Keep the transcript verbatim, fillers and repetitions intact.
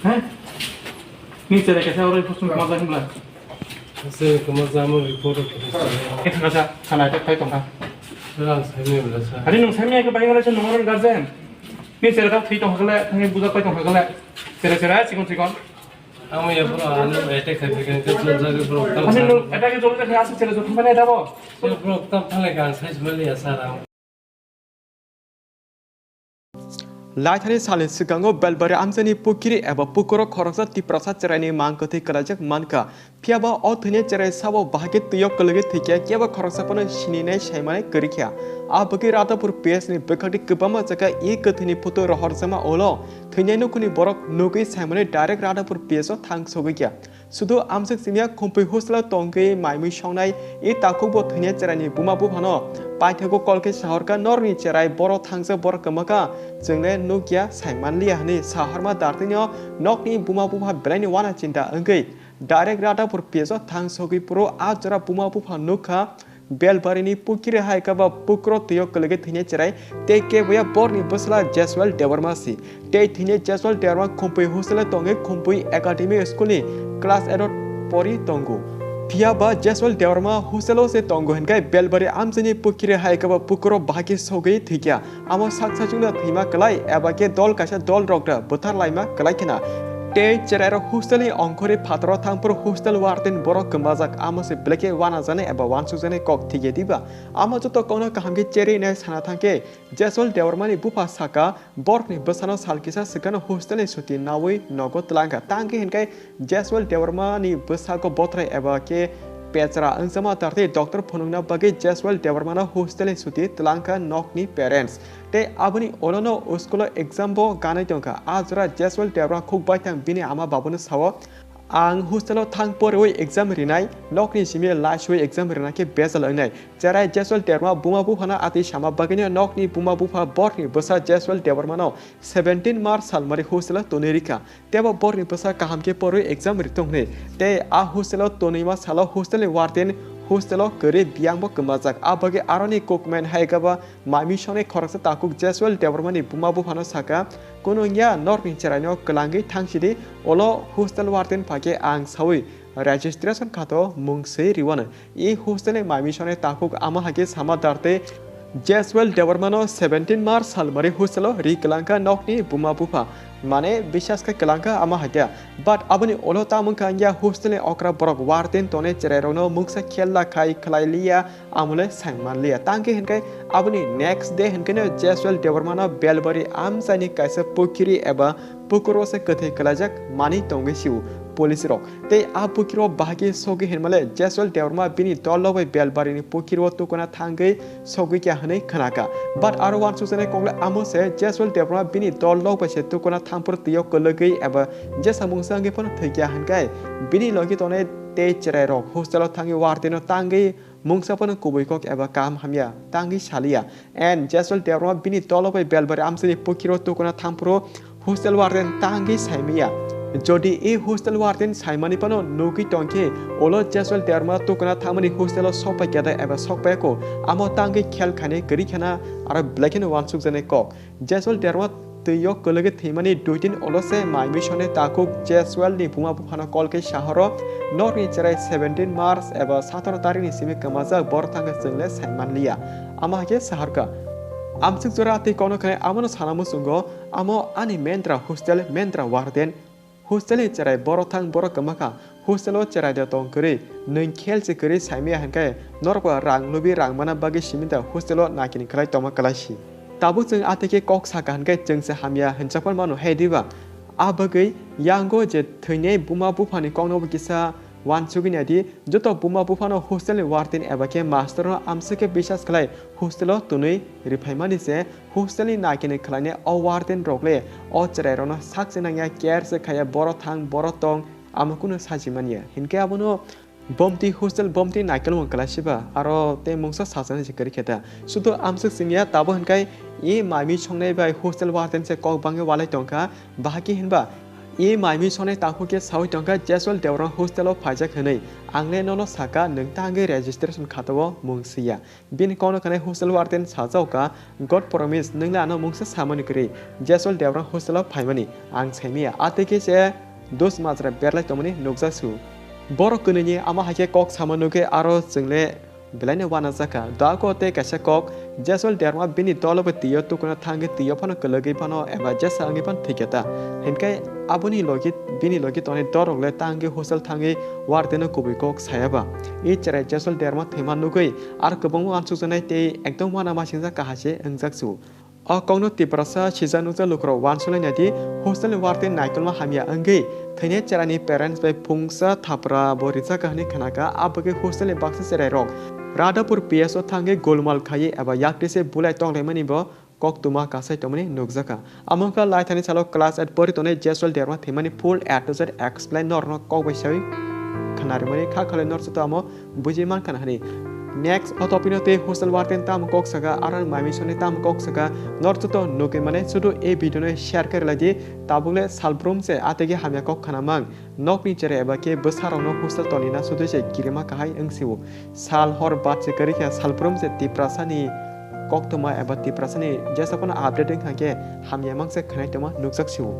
He? Ni cherai kaisa oro report song kama jahim bla. Sir, kama jahim report. Ekha kaisa sana attack khai tongkha. Sir, ang saimaya bla sir. Ani nung saimaya ke bai wala se nung oro guardian. Ni cherai ta thwi tongkha kale, thangni buja pai tongkha kale. Cherai cherai chikon chikon. Ang ya bro, ano attack khai khai khai jol jagwi bro. Ani nung attack jol jagwi asa cherai jol thangmani dabo. Sir, bro, tam thale kang sai jmali ya sir ang. Laithani salni swkango Belbari amchaini pukiri eba pukuro khoroksa Tiprasa cheraini mang kwthwi kwlaijak mankha. Phiyaba o thwinai cherai sabo bahai khe twio kwlwgwi thwikha, kebo khoroksa phano sininai saimani kwrwikha. A bagwi Radhapur P S ni bwkhakni kwbangma jaga e kwthwini photo rohorjakma ulo thwinai nukhungni borok nugwi saimani direct Radhapur P S o thang sogwikha. Sudu amswk simya khumpui hostel o tongwi mai mui songnai e takhukbo thwinai cheraini buma buphano paithago call khe sahorkha, "Norokni cherai boro thangjak, boro kwmakha, chwngle nukya, saimanliya," hwnwi sahorma dartwino nokni buma bupha belaini wana chinta wngwi direct Radhapur P S o thang sogwi phuru a jora buma bupha nukha. Belbarini pukiri hai khe ba pukro twio kwlwgwi thwinai cherai tei keboya borni bwsla Jeswal Debbarma si. Tei thwinai Jeswal Debbarma khumpui hostel o tongwi khumpui academy school ni class eight o pori tongo. Phiyaba Jeswal Debbarma hostel o se tongo hinkhe Belbari amchaini pukiri hai khe ba pukro bahai khe sogwi thwikha. Amo sak sachungno thwima kwlai eba khe dol kaisa dol rok da bwthar laima kwlai khena. Tei cherai rok hostel ni ongkhorwi phataro thangphuru hostel warden borok kwmajak, amo se belai khe wanajaknai eba wansukjaknai kok thikya diba? Amo joto kokno kaham khe cherwi nai sana thangkhe Jeswal Debbarma ni bupha saka, borokni bwsano sal kisa swkano hostel ni suti naui nogo twlangkha. Tangkhe hinkhe Jeswal Debbarma ni bwsago bothrai eba khe pechra wngjakma tartwi doctor phunukna bagwi Jeswal Debbarma no hostel ni suti twlangkha nokni parents. Tei aboni ulo no school o exam bo ganai tongkha. A jora Jeswal Debbarma khuk baithang bini ama babu no sao, "Ang hostel o thang poriwi exam rinai, nokni simi laiswi exam rina khe bejal wngnai." Cherai Jeswal Debbarma buma buphano atwi sama bagwino nokni buma bupha borni bwsa Jeswal Debbarma no seventeen March salmari hostel o tonwi rikha. Tebo borni bwsa kaham khe porwi exam ri tong hwnwi. Tei a hostel o tonwima salo hostel ni warden hostel o kwrwi biyang bo kwmajak. A bagwi aroni kokmen hai khe ba mai mui songnai khoroksa takhuk Jeswal Debbarma ni buma buphano sakha, "Kunu wngya, norokni cheraino kwlangwi thangsidi, ulo hostel warden phakhe ang saui registration khato mung swi riwano." E hostel ni mai mui songnai takhuk ama hai khe sama dartwi Jeswal Debbarma no seventeen March salmari hostel o ri kwlangkha nokni buma bupha. Mane bisas khe kwlangkha ama hai khe. But aboni ulo tamo wngkha wngya hostel ni okra borok warden tongnai cherai rokno mungsa khel la khai khlai liya. Amole saimanliya. Tangkhe hinkhe aboni next day hinkheno Jeswal Debbarmano Belbari amchaini kaisa pukiri eba pukuro se kwthwi kwlaijak manwi tongwi sio police rok. Tei a pukiro bahai khe sogwi hinmale Jeswal Debbarma bini dol rok bai Belbarini pukiro tukuna thangwi sogwi kya hinwi khnakha. But aro wansukjaknai kokle amo se Jeswal Debbarma bini dol rok bai se tukuna thangphuru twio kwlwgwi eba jesa mungsa wngwi phano thwikya hinkhai bini logi tongnai tei cherai rok hostel o thangwi warden no tangwi mungsa phano kubui kok eba kaham hamya tangwi saliya. And Jeswal Debbarma bini dolo bai Belbari amchaini pukiro tukuna thangphuru hostel warden tangwi saimaya. Jodi e hostel warden saimani phano nugwi tongkhe, ulo Jeswal Debbarma tukuna thangmani hostel o sokpai keda eba sokpai ko, amo tangwi khel khainai kwrwi khana aro belai kheno wansukjaknai kok. Jeswal Debbarma twio kwlwgwi thwimani dui din ulo se mai mui songnai takhuk Jeswal ni buma buphano call khe sahoro, "Norokni cherai seventeen March eba satoro tarikni simi kwmajak, boro thangkhe chwngle saimanliya." Ama hai khe saharkha. Amswk jora tei kokno khnai amono sana muchungo, amo ani mendra hostel, mendra warden. Hostel ni cherai boro thang boro kwmakha, hostel o cherai da tong kwrwi, nwng khel se kwrwi saimaya hinkhe norokbo rang lubi rang mana bagwi simi da hostel o naikini khlai tongma kwlaisi. Tabuk chwng atwi khe kok sakha hinkhe chwng se hamya hinjakma mano hai diba? A bagwi yango je thwinai buma buphani koknobo kisa wansugwi naidi, joto buma buphano hostel ni warden eba khe master no amswk khe bisas khlai hostel o tonwi riphaimani se hostel ni naikini khlainai o warden rok le o cherai rokno sak se nangya, care se khaya, boro thang boro tong, amo kunu sachi manya. Hinkhe abono bomti hostel bomti naikolmung kwlaisiba aro tei mungsa sajani se kwrwi khe ta. Sudo amswk singya tabo hinkhai e mai mui songnai bai hostel warden se kok bangwi walai tongkha. Bahai khe hinba E maimi sonai tangphuk khe saui tongkha Jeswal Debbarma hostel o phaijak hwnwi. Ang le nono sakha, nwng ta wngwi registration khatao mung siya. Bini kokno khwnai hostel warden sajokha, "God promise, nwng le ano mungsa samani kwrwi. Jeswal Debbarma hostel o phaimani ang saimaya." A tei khe se dos majra berlai tongmani nukjak su. Borok kwnwini ama hai khe kok sama nugwi aro chwng le belaino uanajakha. Doago tei kaisa kok, Jeswal Debbarma bini dolo bai twi o tukuna thangwi twi o phano kwlwgwi phano eba jesa wngwi phano thwikya ta. Hinkhe aboni logi, bini logi tongnai dorok le ta wngwi hostel thangwi warden no kubui kok saya ba. I cherai Jeswal Debbarma thwima nugwi aro kwbangma uansukjaknai tei ekdom uanamasingcha kaham se wngjak su. O kokno Tiprasa sijak nukjak lukurok uansuknai nai di, hostel ni warden naitolma hamya wngwi thwinai cherani parents bai phungsa thapra bo rijak hwnwi khnakha, a bagwi hostel ni baksa cherairok Radhapur P S o thangwi golmal khaiwi eba yakti se bulai tonglaimani bo koktwma kasai tongmani nukjakha. Amo wngkha laithani salo class eight pori tongnai Jeswal Debbarma thwimani full A to Z explain norokno kok bai sawi khnarimani kha khalai nor joto amo bujui mankha na hwnwi. Next, o topic no tei hostel warden tamo kok saka, aro maimi soni tamo kok saka, nor joto nugwi mane sudu ei video no share khe rwlai di, tabuk le salbrum se a tei khe hamya kok khna mang, nokni cherai eba khe bwsa rok no hostel toni na sudu se kirima kahai wng si o. Sal hor bat se kwrwi khe salbrum se Tiprasa ni koktwma eba Tiprasa ni jesa phano update wng kha khe hamya mang se khwnai tongma nukjak si o.